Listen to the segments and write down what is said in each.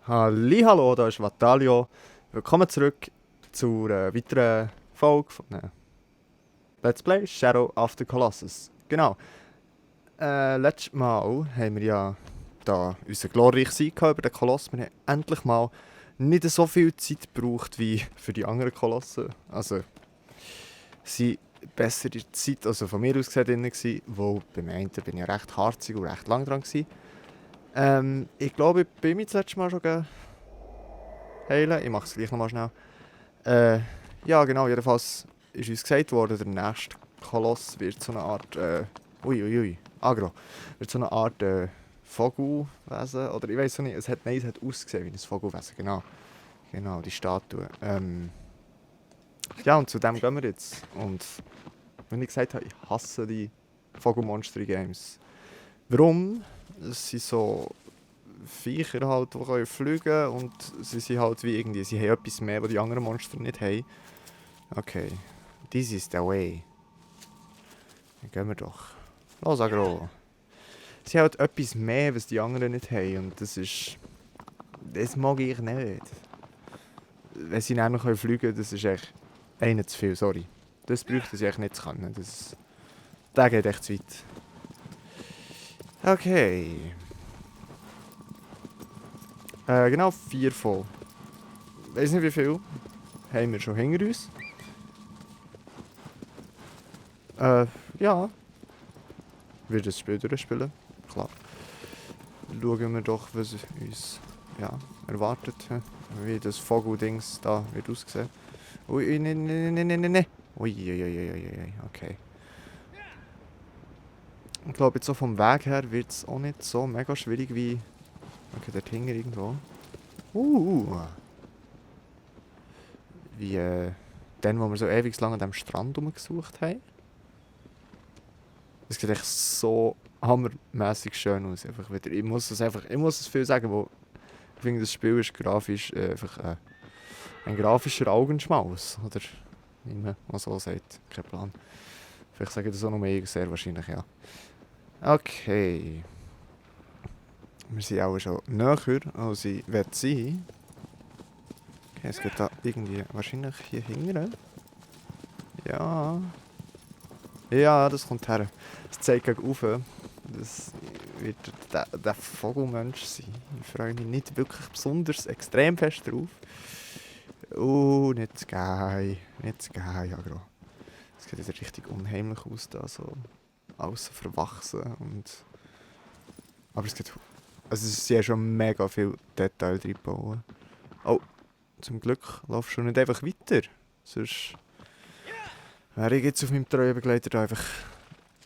Hallo, da ist Vatalio. Willkommen zurück zur weiteren Folge von Let's Play Shadow of the Colossus. Genau. Letztes Mal haben wir ja da unseren glorreichen Sieg gehabt über den Koloss. Wir haben endlich mal nicht so viel Zeit gebraucht wie für die anderen Kolosse. Also, sie besser in der Zeit, also von mir aus gesehen, drin gewesen, wo beim einen bin ich recht harzig und recht lang dran gewesen. Ich glaube, ich bin mich das letzte Mal schon heilen. Ich mache es gleich nochmal schnell. Ja, genau, jedenfalls ist uns gesagt worden, der nächste Koloss wird so eine Art, uiuiui, Agro, wird so eine Art Vogelwesen, oder ich weiß nicht, es hat ausgesehen wie ein Vogelwesen, genau. Genau, die Statue. Ja, und zu dem gehen wir jetzt. Und wenn ich gesagt habe, ich hasse die Vogelmonster-Games. Warum? Es sind so Viecher halt, die können fliegen und sie sind halt wie irgendwie, sie haben etwas mehr, was die anderen Monster nicht haben. Okay, this is the way. Dann gehen wir doch. Los, Agro. Sie haben halt etwas mehr, was die anderen nicht haben und das ist... Das mag ich nicht. Wenn sie nämlich fliegen können, das ist echt... Einer zu viel, sorry. Das bräuchte sie echt nicht zu können. Der geht echt zu weit. Okay. Genau 4 voll. Ich weiß nicht wie viel. Haben wir schon hinter uns. Ja. Wir das Spiel durchspielen. Klar. Schauen wir doch, was uns erwartet. Wie das Vogeldings da wird aussehen. Ui, ne. Ui. Okay. Ich glaube, jetzt so vom Weg her wird es auch nicht so mega schwierig wie... Okay, dort hinten irgendwo. Wie dann, wo wir so ewig lang an diesem Strand rumgesucht haben. Es sieht echt so hammermäßig schön aus. Einfach wieder. Ich muss es viel sagen, wo ich finde, das Spiel ist grafisch einfach ein grafischer Augenschmaus. Oder wie man so sagt. Kein Plan. Vielleicht sage ich das auch noch mehr, sehr wahrscheinlich, ja. Okay. Wir sind auch schon näher, als ich sein will. Okay, es geht da irgendwie wahrscheinlich hier hinten. Ja. Ja, das kommt her. Es zeigt gegen rauf. Das wird der Vogelmensch sein. Ich freue mich nicht wirklich besonders extrem fest drauf. Nicht geil. Agro. Es sieht jetzt richtig unheimlich aus da, so alles so verwachsen und... Aber es geht... Also es ist ja schon mega viel Detail drin gebaut. Oh, zum Glück laufst du schon nicht einfach weiter. Sonst wäre ich jetzt auf meinem treuen Begleiter da einfach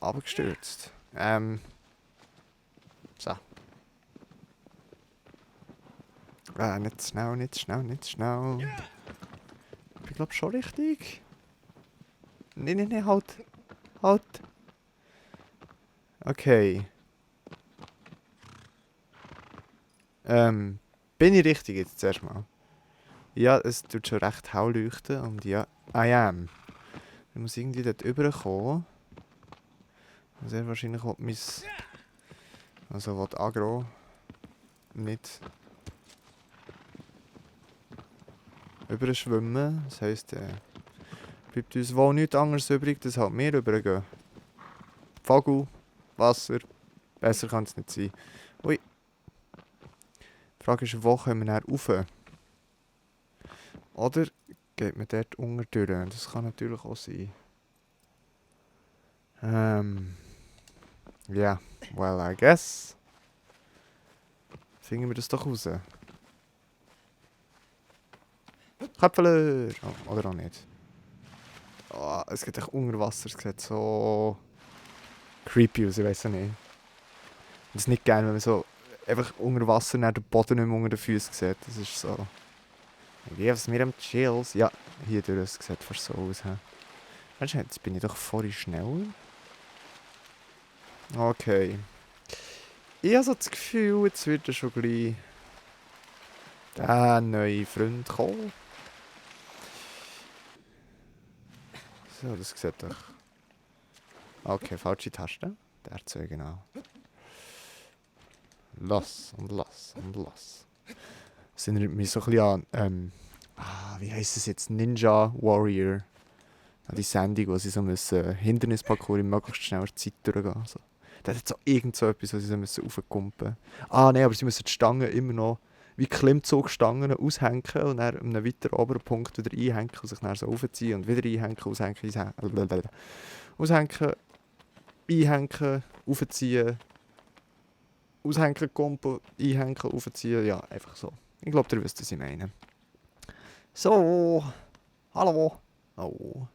abgestürzt. So. Nicht schnell. Ich bin glaube schon richtig. Nee, halt. Okay. Bin ich richtig jetzt zuerst mal? Ja, es tut schon recht hell leuchten und ja, I am. Ich muss irgendwie dort rüberkommen. Sehr wahrscheinlich will will Agro nicht überschwimmen. Das heisst, bleibt uns wohl nichts anderes übrig, dass halt wir rübergehen. Vogel, Wasser, besser kann es nicht sein. Ui. Die Frage ist, wo kommen wir rauf? Oder geht man dort unten durch? Das kann natürlich auch sein. Ja, well, I guess. Finden wir das doch raus. Köpfeler! Oh, oder auch nicht. Oh, es geht echt unter Wasser. Es sieht so creepy aus, ich weiß auch nicht. Das ist nicht geil, wenn man so einfach unter Wasser nach den Boden nicht mehr unter den Füßen sieht. Das ist so... Gives mir am Chills. Ja, hier durch, es sieht fast so aus. Weißt du, jetzt bin ich doch voll schneller. Okay. Ich habe so das Gefühl, jetzt wird er schon gleich der neue Freund kommen. So, das sieht doch... Okay, falsche Taste. Der R2, genau. Los. Das erinnert mich so ein bisschen an, wie heisst es jetzt? Ninja Warrior. An die Sendung, wo sie so müssen Hindernisparcours in möglichst schneller Zeit durchgehen. Also, da hat so irgend so etwas, wo sie so müssen raufkumpen. Nein, aber sie müssen die Stangen immer noch wie Klimmzugstangen aushängen und dann an einem weiteren oberen Punkt wieder einhängen und sich dann so aufziehen und wieder einhängen, aushängen, aushängen, einhängen, aufziehen, aushängen, kumpen, einhängen, aufziehen. Ja, einfach so. Ich glaube, ihr wisst, was ich meine. So, hallo. Oh.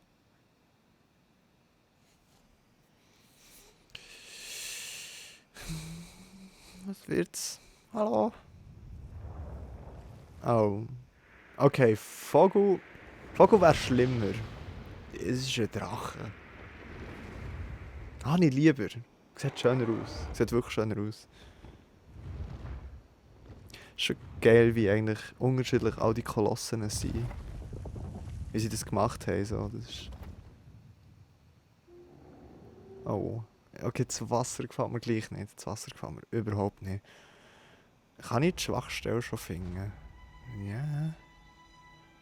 Was wird's? Hallo? Oh. Okay, Vogel. Vogel wäre schlimmer. Es ist ein Drache. Nicht lieber. Sieht schöner aus. Sieht wirklich schöner aus. Ist schon geil, wie eigentlich unterschiedlich all die Kolossen sind. Wie sie das gemacht haben. So. Das ist... Oh. Okay, das Wasser gefällt mir gleich nicht. Das Wasser gefällt mir überhaupt nicht. Kann ich die Schwachstelle schon finden? Ja.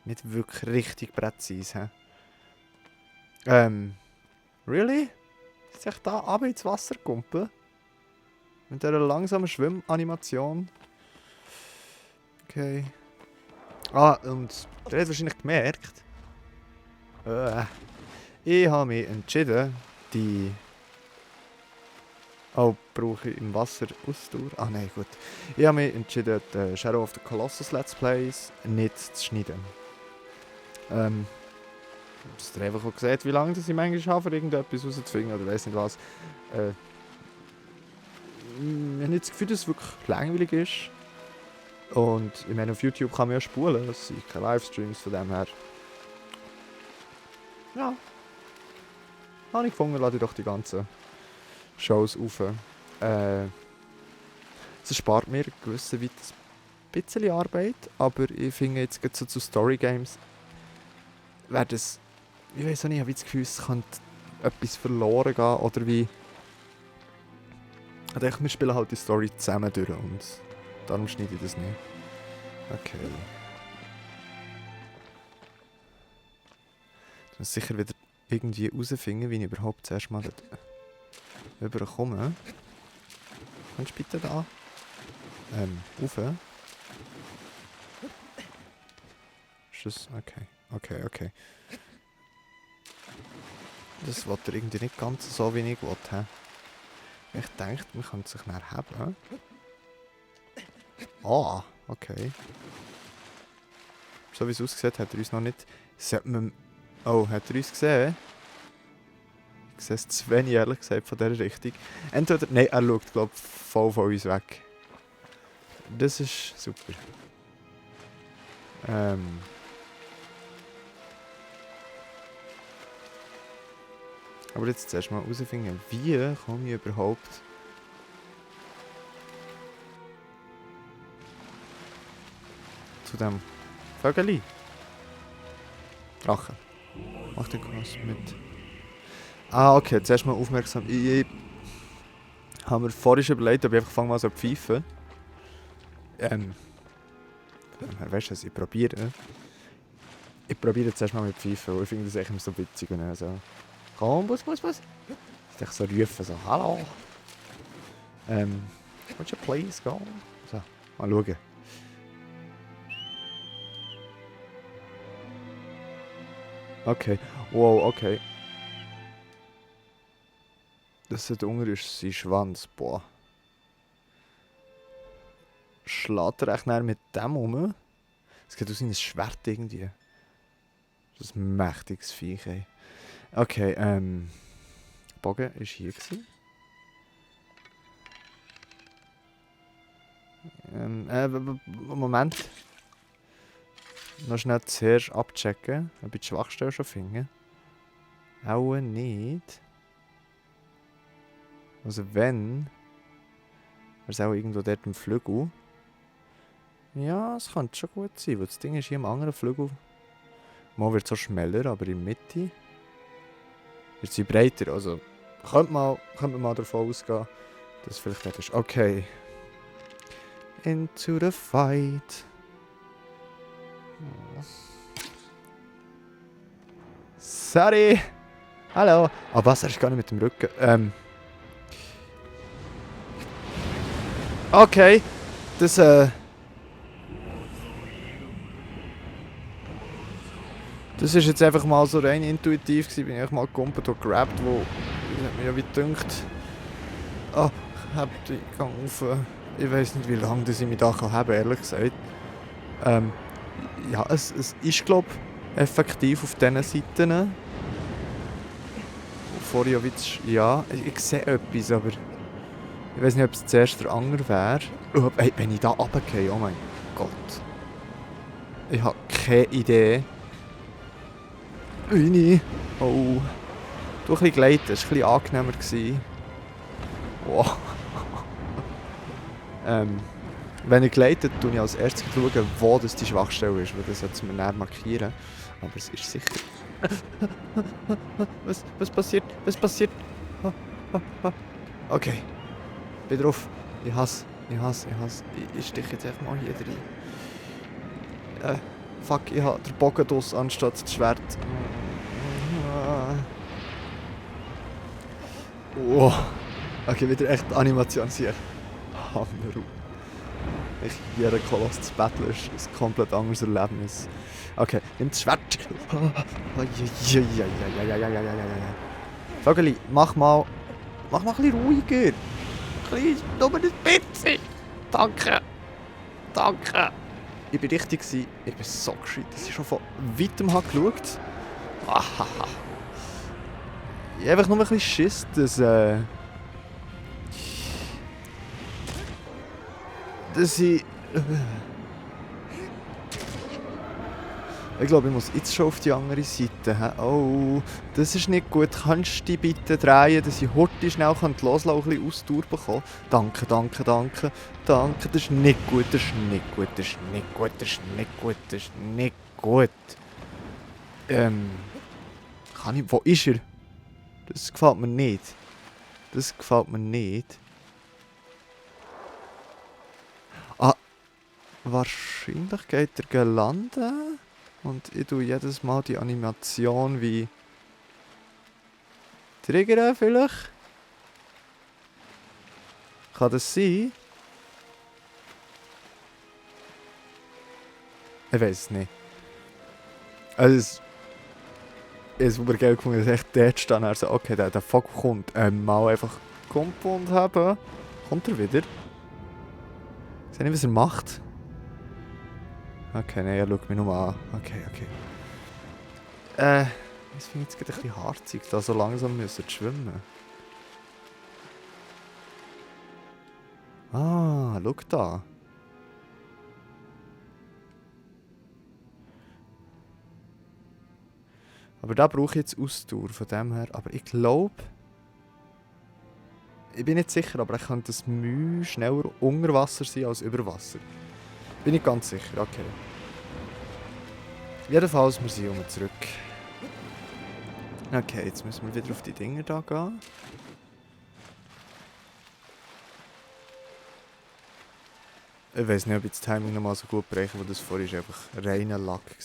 Nicht wirklich richtig präzise. Really? Ist echt da runter ins Wasser kumpeln? Mit dieser langsamen Schwimmanimation. Okay. Und ihr habt wahrscheinlich gemerkt, ich habe mich entschieden, die... Oh, brauche ich im Wasser Ausdauer? Nein, gut. Ich habe mich entschieden, die Shadow of the Colossus Let's Plays nicht zu schneiden. Dass ihr einfach auch seht, wie lange ich manchmal habe, irgendetwas rauszufinden oder weiss nicht was. Ich habe nicht das Gefühl, dass es wirklich langweilig ist. Und ich meine, auf YouTube kann man ja spulen, es sind keine Livestreams von dem her. Ja. Habe ich gefunden, lade ich doch die ganzen Shows auf. Es erspart mir gewisse weit ein bisschen Arbeit, aber ich finde jetzt gerade so zu Story Games wäre das, ich weiß auch nicht, ich habe das Gefühl, es könnte etwas verloren gehen oder wie... Ich denke, wir spielen halt die Story zusammen durch und darum schneide ich das nicht. Okay. Ich muss sicher wieder irgendwie herausfinden, wie ich überhaupt zuerst mal dort rüberkomme. Kannst du bitte da? Rauf? Ist das... Okay. Das will er irgendwie nicht ganz so, wie ich wollte. Ich dachte, man könnte sich mehr haben. Okay. So wie es aussieht, hat er uns noch nicht... hat er uns gesehen? Ich sehe es zu wenig, ehrlich gesagt, von dieser Richtung. Entweder... Nein, er schaut, glaube ich, voll von uns weg. Das ist super. Aber jetzt zuerst mal herausfinden, wie komme ich überhaupt zu dem Vögeli? Drache. Mach den was mit. Okay, zuerst mal aufmerksam. Ich habe mir vorhin schon überlegt, ob ich einfach mal so pfeifen. Weißt du was, ich probiere. Ich probiere zuerst mal mit Pfeifen, weil ich finde das echt immer so witzig. Und dann so, komm, Bus. Ich so rufen, so, hallo. Would you please go? So, mal schauen. Okay, wow, okay. Das da unten ist sein Schwanz, boah. Schlägt er echt mit dem um? Es geht aus seinem Schwert irgendwie. Das ist ein mächtiges Viech, ey. Okay, Bogen war hier gewesen. Moment. Noch schnell zuerst abchecken, ob ich die Schwachstelle schon finde. Auch nicht. Also wenn... wäre es auch irgendwo dort im Flügel. Ja, es könnte schon gut sein, weil das Ding ist hier im anderen Flügel. Mal wird es so schneller, aber in der Mitte wird sie breiter. Also könnte man mal davon ausgehen, dass es vielleicht dort ist. Okay. Into the fight. Sorry! Hallo! Ah, was? Er ist gar nicht mit dem Rücken. Okay. Das, das ist jetzt einfach mal so rein intuitiv gewesen. Bin ich mal gekumpelt und gerappt, wo... Das hat mir ja wie gedacht... Ah, ich hab den Gang auf... Ich weiss nicht, wie lange dass ich mich da haben kann, ehrlich gesagt. Ja, es ist, glaube ich, effektiv auf diesen Seiten. Vorjowitsch, ja, ich sehe etwas, aber... Ich weiß nicht, ob es zuerst der andere wäre. Oh, hey, wenn ich da runtergehe, oh mein Gott. Ich habe keine Idee. Uni. Oh. Du ein bisschen gleiten, das war ein bisschen angenehmer gewesen. Wow. Wenn ich gleitet, schaue ich als erstes schauen, wo das die Schwachstelle ist, weil das sollte man näher markieren. Aber es ist sicher... Was passiert? Was passiert? Okay. Bin drauf. Ich hasse. Ich steche jetzt einfach mal hier rein. Fuck, ich habe den Bogen draus anstatt das Schwert. Oh. Okay, wieder echt Animation hier. Hammer. Jeder Koloss zu Battle ist ein komplett anderes Erlebnis. Okay, nimm das Schwert. Vögeli, mach mal ein bisschen ruhiger. Nur ein bisschen. Danke. Ich war richtig. Ich bin so gescheit, dass ich schon von weitem geschaut habe. Ich habe einfach nur ein bisschen Schiss, dass ich... Ich glaube, ich muss jetzt schon auf die andere Seite. Oh, das ist nicht gut. Kannst du die bitte drehen, dass ich heute schnell loslassen und ein bisschen Ausdauer bekommen? Danke. Das ist nicht gut. Kann ich... Wo ist er? Das gefällt mir nicht. Ah, wahrscheinlich geht er gelanden. Und ich tue jedes Mal die Animation wie... triggern vielleicht? Kann das sein? Ich weiß es nicht. Also, ich habe es super geil gefunden, dass ich echt dort stand. Also, okay, der Vogel kommt. Mal einfach Compound haben. Kommt er wieder? Ich weiß nicht, was er macht. Okay, nein, er schaut mich nur an. Okay. Das finde ich jetzt gerade ein bisschen harzig, da so langsam müssen schwimmen. Ah, schau da. Aber da brauche ich jetzt Ausdauer von dem her. Aber ich glaube... Ich bin nicht sicher, aber ich könnte das Mühe schneller unter Wasser sein als über Wasser. Bin ich ganz sicher, okay. Jedenfalls, wir sind zurück. Okay, jetzt müssen wir wieder auf die Dinger da gehen. Ich weiß nicht, ob ich das Timing nochmal so gut bereiche, weil das vorhin war einfach reiner Lack.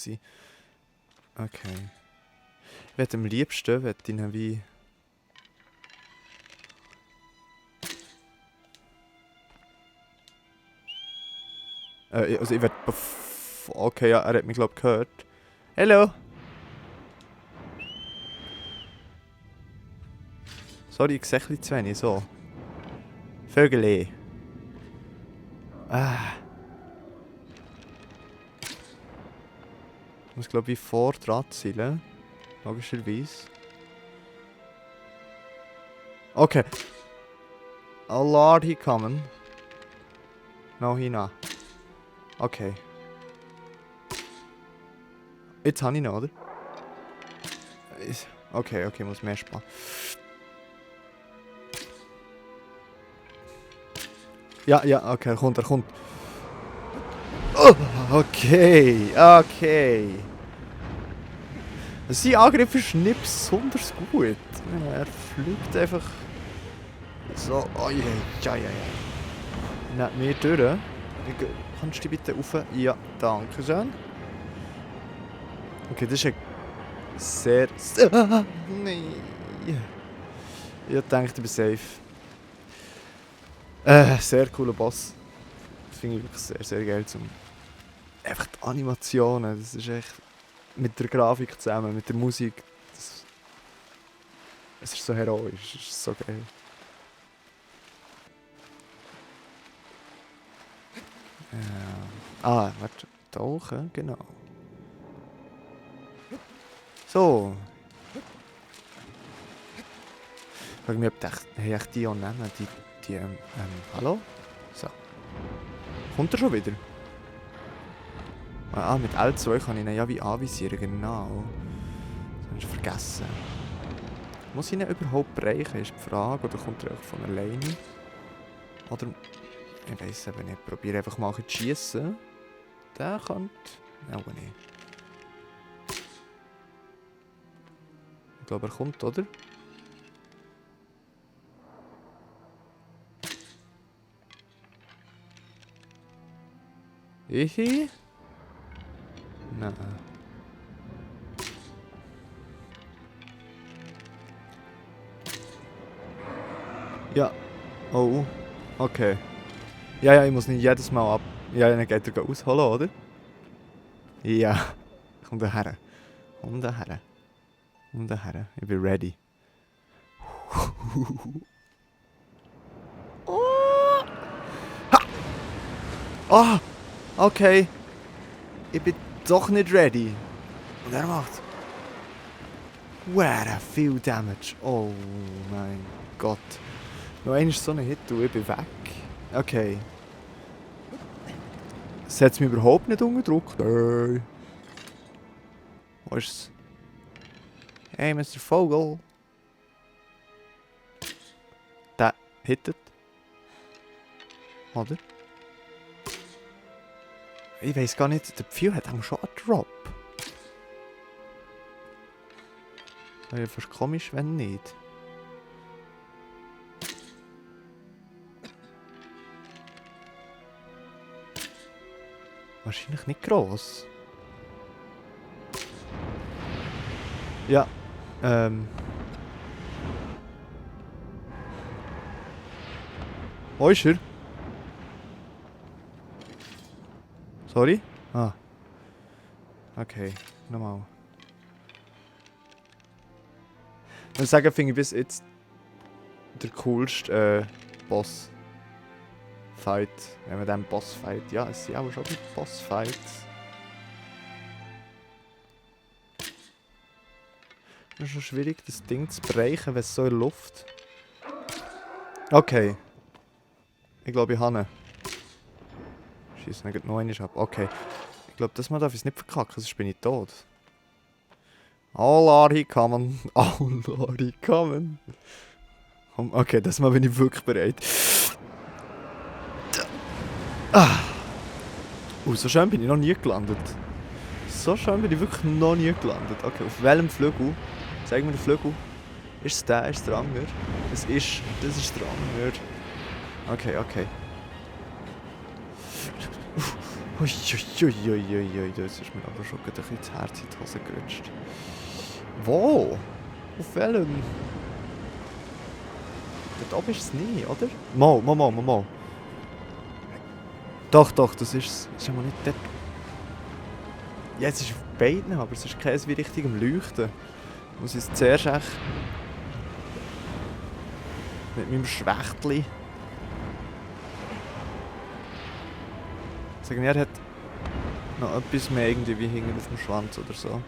Okay. Ich werde am liebsten, wie... Also ich werde... Okay, ja, er hat mich glaube ich gehört. Hallo! Sorry, ich sehe ein bisschen zu wenig, so. Vögel. Ich muss glaube ich vor dran zielen. Logischerweise. Okay. Oh Lord, he coming. No, he not. Okay. Jetzt habe ich ihn, oder? Okay, ich muss mehr sparen. Ja, okay, er kommt. Oh, okay. Sein Angriff ist nicht besonders gut. Er fliegt einfach so. Oh ja. Nicht mehr durch. Kannst du die bitte rauf? Ja, danke schön. Okay, das ist ein sehr... Nein. Ich dachte, ich bin safe. Sehr cooler Boss. Das finde ich wirklich sehr, sehr geil. Einfach die Animationen, das ist echt... Mit der Grafik zusammen, mit der Musik. Es ist so heroisch, es ist so geil. Warte. Tauchen, genau. So. Ich frage mich, ob die auch nehmen. Hallo? So. Kommt er schon wieder? Mit L2 kann ich ihn ja wie anvisieren, genau. Das hast du vergessen. Muss ich ihn überhaupt bereichen, ist die Frage. Oder kommt er auch von alleine? Oder... Ich weiss eben nicht. Probiere einfach mal zu schiessen. Der kommt... Auch nicht. Ich glaube, er kommt, oder? Ich? Nein. Ja. Oh. Okay. Ja, ich muss nicht jedes Mal ab... Ja, dann geht er ausholen, oder? Ja. Komm daher. Komm daher. Komm daher. Ich bin ready. Oh! Ha! Oh! Okay. Ich bin doch nicht ready. Und er macht... Wow, viel Damage. Oh mein Gott. Noch einmal so ein Hit und ich bin weg. Okay. Setzt mich überhaupt nicht unter Druck. Nein. Wo ist es? Hey, Mr. Vogel. Der hittet. Oder? Ich weiß gar nicht, der Pfeil hat auch schon einen Drop. Wäre fast komisch, wenn nicht. Wahrscheinlich nicht gross. Ja. Wo ist er? Sorry? Ah. Okay, nochmal. Ich muss sagen, finde ich bis jetzt der coolste Boss. Fight. Wenn man den Bossfight. Ja, es sind auch schon Bossfights. Es ist schon schwierig, das Ding zu brechen, wenn es so in der Luft. Okay. Ich glaube, ich habe ihn. Schieß ihn noch einmal ab. Okay. Ich glaube, das Mal darf ich es nicht verkacken, sonst bin ich tot. All are he coming. All are he coming. Okay, das Mal bin ich wirklich bereit. So schön bin ich noch nie gelandet. So schön bin ich wirklich noch nie gelandet. Okay, auf welchem Flügel? Zeig mir den Flügel. Ist es der? Ist es der Anger? Das ist der Anger. Okay, okay. Uiuiuiui, das ist mir aber schon ein bisschen das Herz in die Hose gerutscht. Wo? Auf welchem? Dort oben ist es nie, oder? Mal. Doch, das ist es. Ist aber nicht dort. Ja, es ist auf beiden, aber es ist kein wie richtig am Leuchten. Muss ich es zuerst echt mit meinem Schwächtli. Sagen wir, er hat noch etwas mehr irgendwie wie hinten auf dem Schwanz oder so.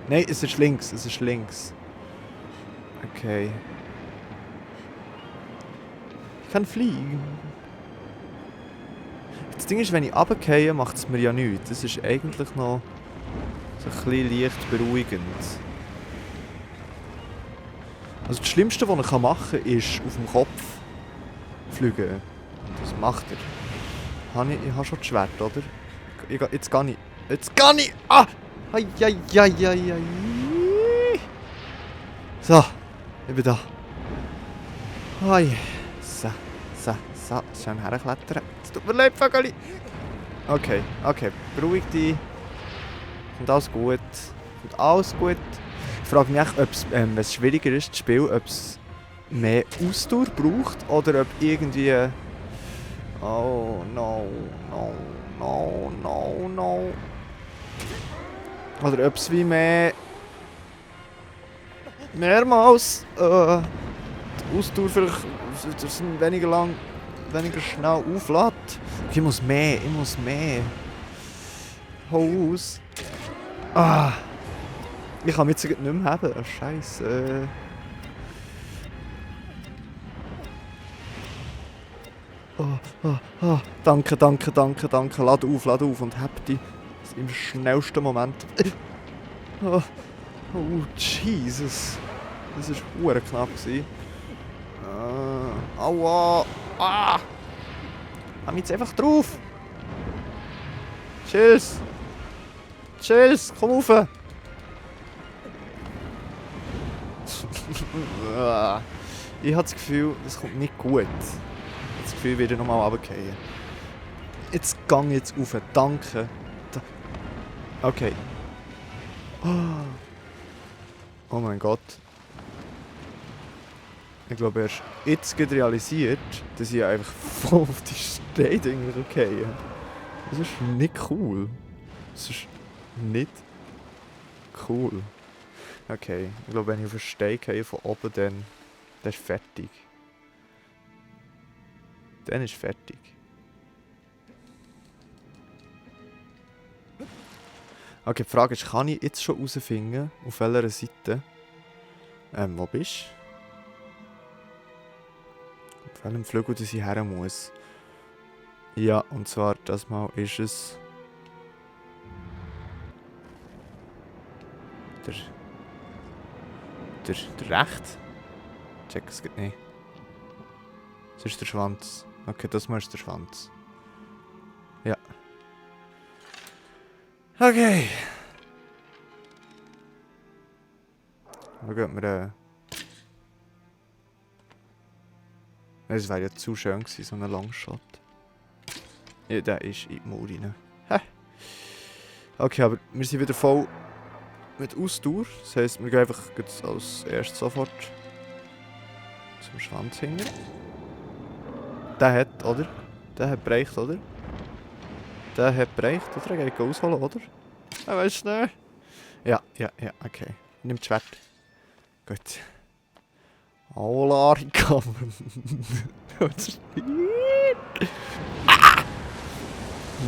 Nein, es ist links. Okay. Ich kann fliegen. Das Ding ist, wenn ich runtergehe, macht es mir ja nichts. Das ist eigentlich noch so ein bisschen leicht beruhigend. Also das Schlimmste, was er machen kann, ist auf dem Kopf fliegen. Und das macht er. Ich habe schon das Schwert, oder? Jetzt gehe ich. Ah! Ai. So, ich bin da. Hi. So. Schön herklettern. Es tut mir leid, Vögeli. Okay, okay. Beruhig dich. Und alles gut. Und alles gut. Ich frage mich echt, ob es, wenn es schwieriger ist, das Spiel, ob es mehr Ausdauer braucht oder ob irgendwie... Oh, no, no, no, no, no. Oder ob es wie mehrmals die Ausdauer vielleicht weniger schnell auflädt. Ich muss mehr. Hau aus. Ah. Ich kann mich jetzt nicht mehr haben. Oh, Scheiße. Danke. Lad auf und hab die im schnellsten Moment. Oh, Jesus. Das war verdammt knapp. Aua. Ah. Hab mich jetzt einfach drauf. Tschüss, komm rauf. Ich habe das Gefühl, das kommt nicht gut. Ich habe das Gefühl, ich werde nochmal runterfallen. Jetzt gang jetzt rauf, danke. Okay. Oh mein Gott. Ich glaube, erst jetzt gerade realisiert, dass ich einfach voll auf die Steine gehe. Das ist nicht cool. Das ist nicht cool. Okay, ich glaube, wenn ich auf den Stein gehe von oben, dann ist fertig. Dann ist fertig. Okay, die Frage ist, kann ich jetzt schon herausfinden, auf welcher Seite? Wo bist du? Auf welchem Flügel ich her muss? Ja, und zwar, das Mal ist es... Der rechte? Check es geht nicht. Das ist der Schwanz. Okay, das Mal ist der Schwanz. Ja. Okay. Dann gehen wir... Es wäre ja zu schön gewesen, so ein Longshot. Ja, der ist in die Mauer rein. Hä? Okay, aber wir sind wieder voll mit Ausdauer. Das heisst, wir gehen einfach als erstes sofort zum Schwanz hinter. Der hat, oder? Der hat bereicht, oder? Der hat bereicht, oder? Er geht ausholen, oder? Er weiß nicht. Ja, okay. Nimm das Schwert. Gut. Alarika.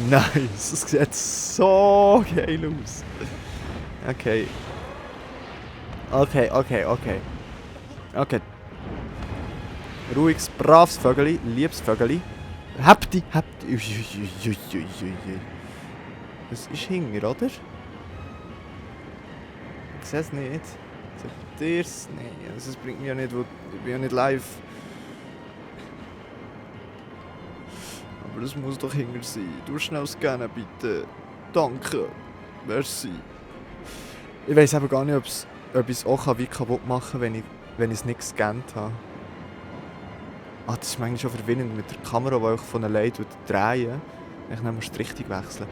Nice, das sieht so geil aus. Okay. Okay. Ruhiges, braves Vögeli, liebes Vögeli. Habt die. Das ist Hinger, oder? Ich sehe es nicht. Seht ihr es? Nein, das bringt mich ja nicht, ich bin ja nicht live. Aber das muss doch Hinger sein. Du schnell scannen, bitte. Danke. Merci. Ich weiss aber gar nicht, ob ich es auch wie kaputt machen kann, wenn ich es nicht gescannt habe. Ah, das ist manchmal schon verwirrend mit der Kamera, die ich von allein drehen. Ich muss die Richtung wechseln.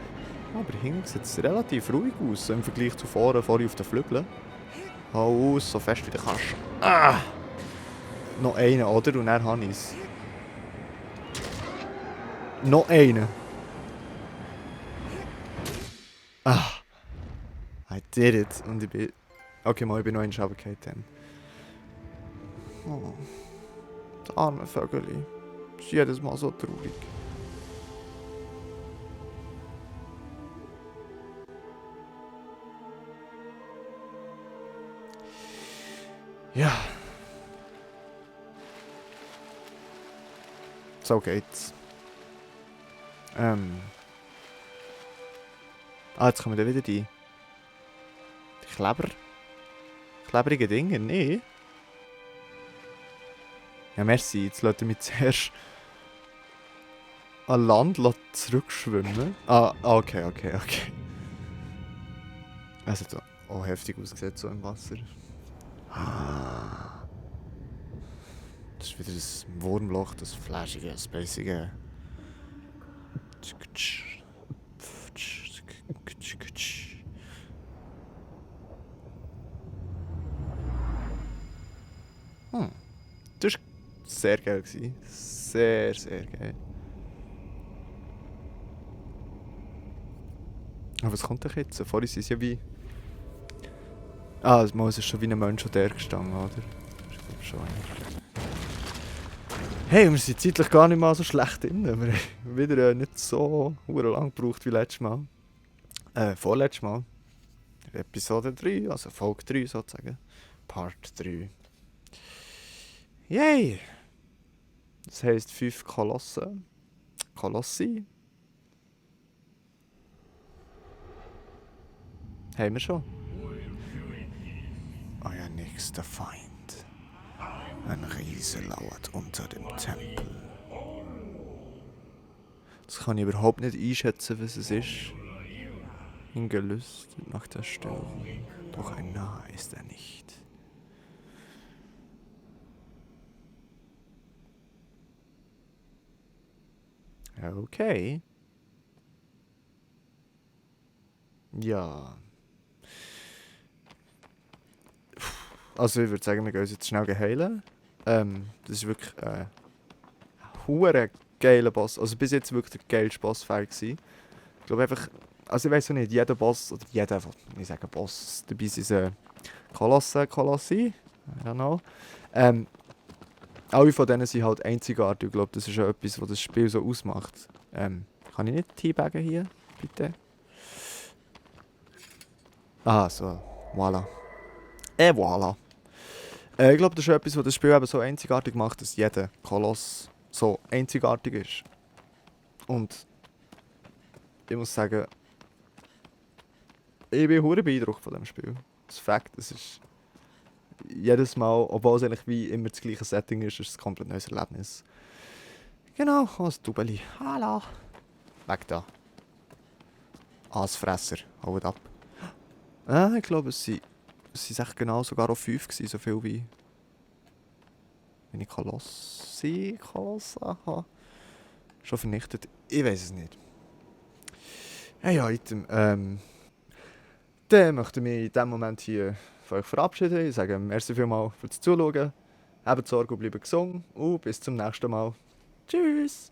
Aber hinten sieht es relativ ruhig aus, so im Vergleich zu vorne auf den Flügeln. Hau aus, so fest wie du kannst. Ah! Noch einen, oder? Und dann habe ich es. Noch einen. Ah! I did it. Und ich bin... Okay, mal, ich bin noch in Schabenkeit dann. Oh. Das arme Vögeli. Das ist jedes Mal so traurig. Ja. So geht's. Jetzt kommen dann wieder die klebrige Dinge, nee. Ja, merci. Jetzt lässt er mich zuerst an Land zurückschwimmen. Okay. Es hat auch heftig ausgesehen, so im Wasser. Das ist wieder das Wurmloch, das flashige, spacige. sehr geil gewesen. Sehr, sehr geil. Aber was kommt denn jetzt? Vorhin sind sie ja wie... Ah, es ist schon wie ein Mensch der gestanden, oder? Das ist glaub ich schon einer. Hey, wir sind zeitlich gar nicht mal so schlecht drin. Wir haben wieder nicht so lang gebraucht wie letztes Mal. Vorletztes Mal. Episode 3, also Folge 3 sozusagen. Part 3. Yay! Das heisst 5 Kolosse. Kolossi. Haben wir schon. Euer nächster Feind. Ein Riese lauert unter dem Tempel. Das kann ich überhaupt nicht einschätzen, was es ist. Ihn gelüstet nach der Störung, doch ein Narr ist er nicht. Okay. Ja. Also ich würde sagen, wir gehen uns jetzt schnell heilen. Das ist wirklich ein hure geiler Boss. Also bis jetzt wirklich der geilste Bossfight gewesen. Ich glaube einfach, also ich weiß auch nicht, jeder Boss, oder jeder, ich sage Boss, dabei sind Kolossi, I don't know. Alle von denen sind halt einzigartig. Ich glaube, das ist ja etwas, was das Spiel so ausmacht. Kann ich nicht teabaggen hier, bitte? Ah, so, voilà. Voilà. Ich glaube, das ist etwas, was das Spiel eben so einzigartig macht, dass jeder Koloss so einzigartig ist. Und ich muss sagen, ich bin hure beeindruckt von dem Spiel. Das Fakt, es ist jedes Mal, obwohl es eigentlich wie immer das gleiche Setting ist, ist es ein komplett neues Erlebnis. Genau, als Dubeli. Hallo. Weg da. Aasfresser, haut ab. Ich glaube, es sind echt genau sogar auch 5 gewesen, so viel wie ich Kolosse habe. Schon vernichtet. Ich weiß es nicht. Ja, Item. Dann möchte ich mich in diesem Moment hier von euch verabschieden. Ich sage merci vielmals fürs Zuschauen. Habt Sorge und bleibt gesund. Und bis zum nächsten Mal. Tschüss!